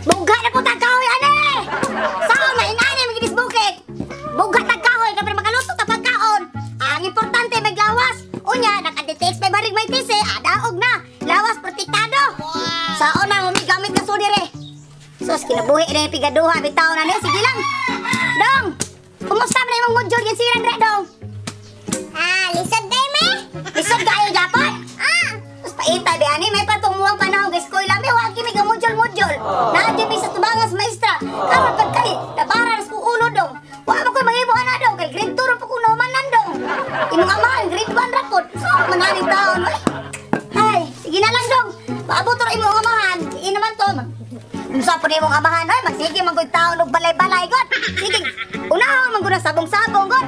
Bugha na po tag kahoy ane. Sao na inani maginis bukid. Bugha tag kahoy kay para makaluto ta pagkaon. Ang importante may lawas. Unya naka-detect may barig may tisi, adaog na. Lawas protektado. Wow. Sao na mo gamit ka dire. Sus, kinabuhi na yung pigaduha bitaw na ni, sige lang. Dong, kumusta man imong module ginsiran ra dong? Ah, lisod kay me. Lisod kayo Japon? Ah, Tapos paita di ani may patumuang panahon guys ko lami wa kimi ka module-module. Naa gyud mi sa tubangas maestra. Karon pag kay nabara ras ko ulo dong. Wa man koy mahimo ana dong kay grade 2 ra pa ko nahumanan dong. Imong amahan grade 1 ra pod. So man ani taon oy. Hay, sige na lang dong. Paabot ra imong amahan. Di naman to. Unsa po imong amahan oy, magsige man gud taon og balay-balay god. Sige. Unahon man gud ang sabong-sabong god.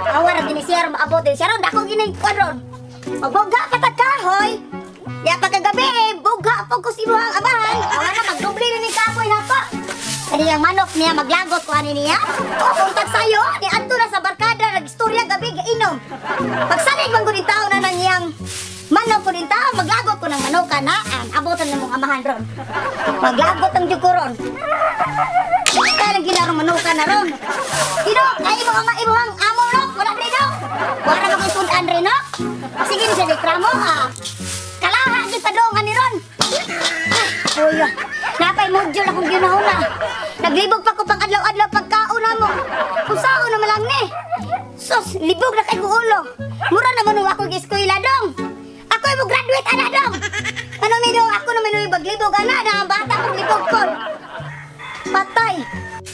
Awa ra gini siya maabot din siya ron dako gini kwadron. Magbugha pa tag kahoy. Ya pagkagabi, bugha po ko si imong amahan. Awa na magdoble na ni kapoy nako. Kani ang manok niya maglagot ko ani niya. O buntag sayo, ni adto na sa barkada nagstorya gabi gainom. Pagsalig man gud taon na nang iyang manok ko din tao, maglagot ko ng manuka na, ang abotan ng mong amahan ron. Maglagot ang diyog ko ron. Kaya lang ginarong manuka na ron. Dino, ay imong ama, imong amo no, wala rin no. Wala na kong sudan rin no. Sige ni sa reklamo ah. Kalaha di pa doon ani ron. Uy, napay module akong ginahuna. Naglibog pa ko pang adlaw-adlaw pagkaon na mo. Kung saan na malang ni. Sus, libog na kay ko ulo. Mura naman nung ako gi-eskwela dong. Ako mo graduate ana dong. Ano mi dong ako naman nung baglibog ana na ang bata kong libog ko. Patay.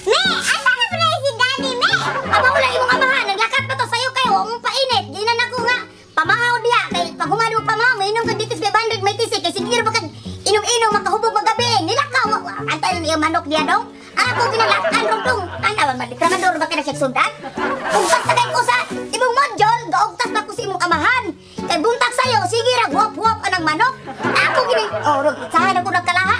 Me, asa na pala si Daddy me? Aba wala imong amahan, naglakat pa to sayo kay wa mong painit. Di na nako nga pamahaw diha kay pag humano pamahaw mainom kag dito sa 500 may tisi kay sige ra ba kag inom-inom makahubog magabi. Nilakaw antay lang iyang manok diha dong. Ako ginalakan ron dong. Ana ba malikramador ba kay na siya sundan? Ugtas ta kay ko sa imong module, gaugtas pa ko sa imong amahan. Kay buntag sayo, sige ra guwap-guwap anang manok. Ako gini, oh, rog, sahan ako nagkalaha.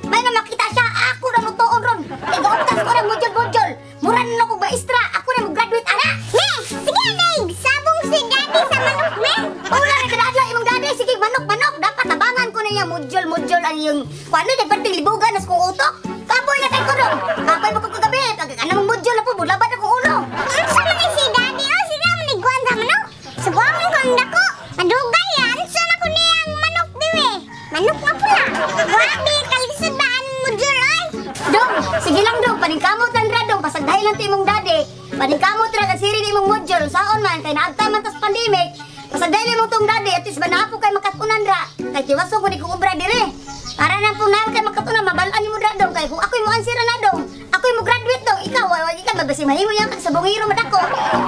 May na makita siya, ako na lutoon ron. Kay gaugtas ko ng module-module. Mura na ako maestra, ako na mo-graduate ana. Me, sige na, sabong si Daddy sa manok me. Wala na kadadla imong daddy, sige manok-manok. Dapat tabangan ko na niya module-module ang iyong kuano kay perting libugan nas kong utok. Kapoy na kay ko dong. Kapoy mo ko kagabi. Pag anong module na po, bulabad akong ulo. Unsa man ni si Daddy? Oh, sige man ni guwan sa manok. Subukan ko ang dako. Madugay yan. Unsa na ko niyang manok diwe? Manok nga pula. Grabe, kalisod ba ang module oy? Dong, sige lang dong, paningkamot lang ra dong, pasagdahin lang to imong daddy. Paningkamot ra kag siri ni imong module, saon man kay naagta man tas pandemic. Pasagdahin mo tong daddy, at least banapo kay makatunan ra. Kay tiwaso ko ni ko obra dire. Para na po na kay makatunan, mabalaan nimo ra dong kay kung ako'y mo answer na dong. Ako'y mo graduate dong, ikaw wa ikaw mabasi mahimo yan kag sabongiro madako.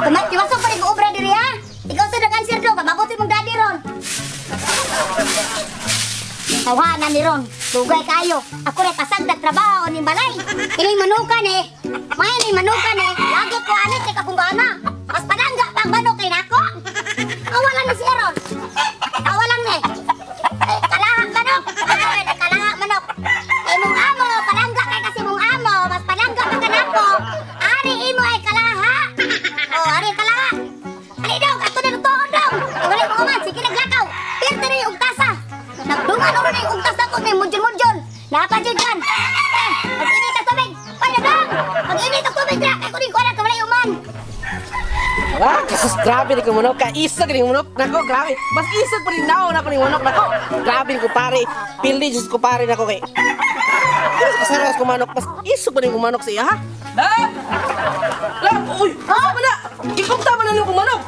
Tuma tiwaso pa ni ko obra dire ha. Ikaw sa nag-answer dong, mababot imong daddy ron. Tawa na ni Ron. Dugay kayo. Ako rin pasagdag trabaho ni balay. Kining manukan eh. May ni manukan eh. Lagi ko anit kay akong gana. Mas palangga pang manok kay nako. Awalan na si Aaron. Awalan ni. Eh, kalaha manok. Ay, kalaha manok. Eh, mong amo, palangga kay kasi mong amo. Mas palangga pa kanako. Ari imo ay kalaha. Oh, ari kalaha. Ali dong, ato na lutoon dong. Eh, wala mo man, sige naglakaw. Pirte na yung ugtasa. Nagdungan ulo na yung ugtas na ko, may mudyol-mudyol. Napadyo dyan. Eh, mag-init ang tubig. Pwede dong. Mag-init ang tubig dyan. Kaya kunin ko na, kawala yung man. Ah, kasus grabe ni ko manok, kaisog ni manok nako, grabe. Mas isog pa rin naon ako ni manok nako. Grabe ni ko pare, pili jud ko pare nako kay. Pero sa kasaras ko manok, mas isog pa rin ko manok sa iya ha. La! La, uy, oh, man na. Ikumta man na nimo kong manok.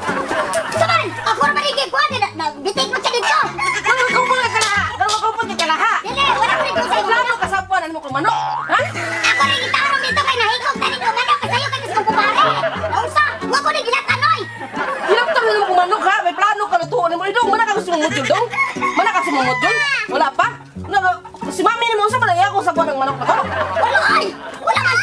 Saman, ako na maligay ko. Na, bitik mo siya dito. Mga kumpol ka kalaha, mga kumpol ka kalaha. Dili, wala ko rin kung sa'yo. Plano ka sa puan mo kong manok, ha? Ako rin gitaron dito kay nahigog na nito manok. Kasayo kay kasi kong kumare. Nausa, wa ko rin ginatanoy. Hilaptan na nimo kong manok ha, may plano ka lutuon nimo. Idong, mana ka gusto mong module dong? Mana ka gusto mong module? Wala pa? Na, si mami nimo unsa man ang iya ko sa puan ng manok nako? Wala ay! Wala man!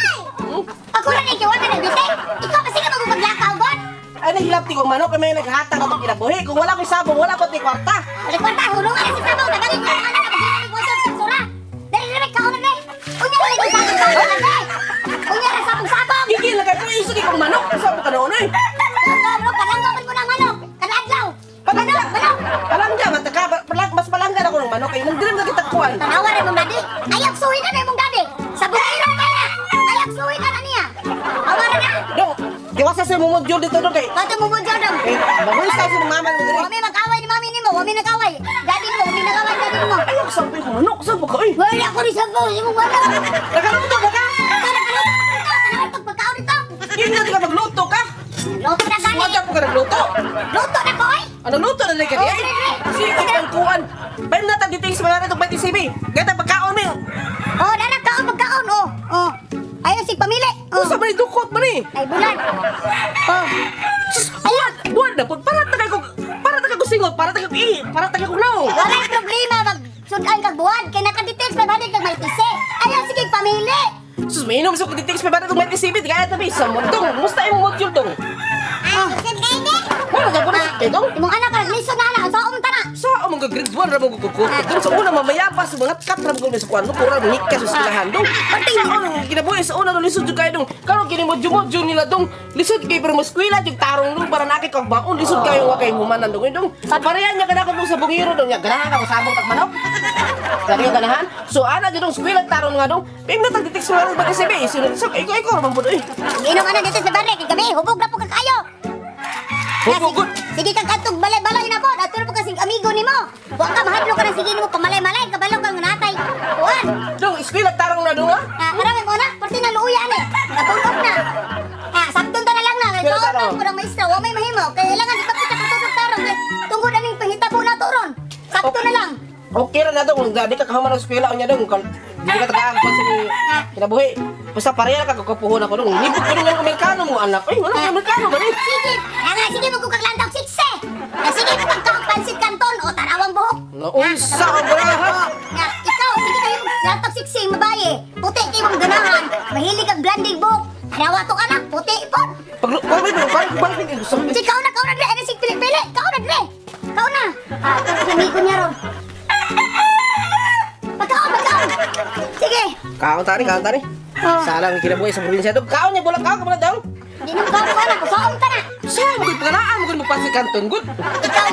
Ako rin ikaw, wala na bitik. Ikaw kasi ka magumaglakaw, God. Ay, naghilapti kong manok, kay may naghatag ako kinabuhi. Kung wala ko'y sabong, wala ko ti kwarta. Wala kwarta, hulungan na si Sabaw. Tabangin ko ang anak na magiging negosyo sa sura. Dali na rin, kaon na rin. Unya na rin, sabong-sabong na rin. Unya na sabong-sabong. Gigil na kayo, isog kong manok. Sa mo ka noon eh. Bro, palangga man ko ng manok. Kada adlaw. Palangga. Manok, manok. Palangga, mata ka. Mas palangga na ako ng manok. Ay, nang dilim na kita kuwan. Tanawa rin mong daddy. Ayaw, suhin na na mong daddy. Sa mo module dito dong kay. Kato mo mo dong. Eh, magulis sa mama mo diri. Wa may mag-away ni mami nimo, wa may nag-away. Daddy mo, wa may nag-away daddy mo. Ayaw ko sampay ko manok sa ka oy. Wala ko ni sabaw imong manok. Nakaluto ba ka? Ito nakaluto na dito, tanaw itong pagkaon dito. Hindi na ka magluto ka. Luto na gani. Wala po ka nagluto. Luto na ko oy. Ano luto na lang kani ay? Sige kang kuan. Bayan na tag dito sa mga itong 20 CB. Gata pagkaon mi. Oh, dara kaon pagkaon oh. Oh. Ayaw sig pamili. Oh. Usa man ni dukot man ni. Ay bulan. Oh. Sus, buwan, buwan na pud para ta kay ko para ta kay ko singot, para ta kay ko i, para ta kay ko naong. Walay problema mag sudan kag buwan kay nakadetect pa balik kag may tise. Ayaw sige pamili. Sus, mainom sa kung dito sa mga itong 20 CB, kaya tabi sa mundong. Musta imong module dong? Ay, lisod kayo di. Wala ka po na dong. Imong anak ka lisod na ana, sa ta na. Sa among grade 1 ra mo gukukot. Dong sa una mamayapa sa mga kat ra mo sa kuan mo pura mo hikas sa eskwelahan dong. Sa una kinabuhi sa una dong lisod jud kayo dong. Karon kini mo module nila dong. Lisod kay pero mo eskwela jud tarong dong para naki kag baon lisod kayo wa kay humanan dong dong. Parehan niya kanako dong sa bungiro dong nya ganahan ako sabong tag manok. Dali ka ganahan. So ana jud dong eskwela tarong nga dong. Pim na tag titik sa ba kasi be. So ikaw ikaw ra man pud oy. Inom ana dito sa barek kay gabi hubog na po ka kayo. Hubog gud. Sige kag atog balay-balay na po. Ato po kasing amigo nimo. Wa ka mahadlok ka na sige nimo pamalay-malay kabalo kang natay. Kuan. Dong eskwela tarong na dong ha. Ah, karang mo na, parte na luuya ni. Natungkot na. Ah, sakton ta na lang na. Kay Pero kaon tarong. man po ng maestra, wa may mahimo. Kay kailangan ipakita patudok tarong kay tungod aning panghitabo na to ron. Sakto na lang. Okay ra na dong, di ka kahuman ng eskwela unya dong, di ka tagaan pa sa kinabuhi. Basta pareha ka kukupuhon ako dong. Libot ko dong ang Amerikano mo anak. Ay, wala kang Amerikano ba ni? Sige, nga sige mo kung kaglantaw sikse. Ah, sige mo kag pansit kanton o tarawang buhok. Naunsa ka ba ha? Nga, ikaw, sige kayo lantaw sikse mabaye. Puti kay mong ganahan. Mahilig kag blending buhok. Tanawa to anak, puti ipon. Pag pag pag pag Sige, kauna, kauna dre. Ano sig pili-pili? Kauna dre. Kauna. Ah, ito ang amigo niya ron. Pagkaon, pagkaon. Sige. Kaon tani, kaon tani. Oh. Salang kinabuhi sa probinsya dong. Kaon niya bulang kaon ka man dong. Di na makaon ko na. Kusaon ta na. Sa mo gud panganaan mo gud magpansit kanton gud. Ikaw,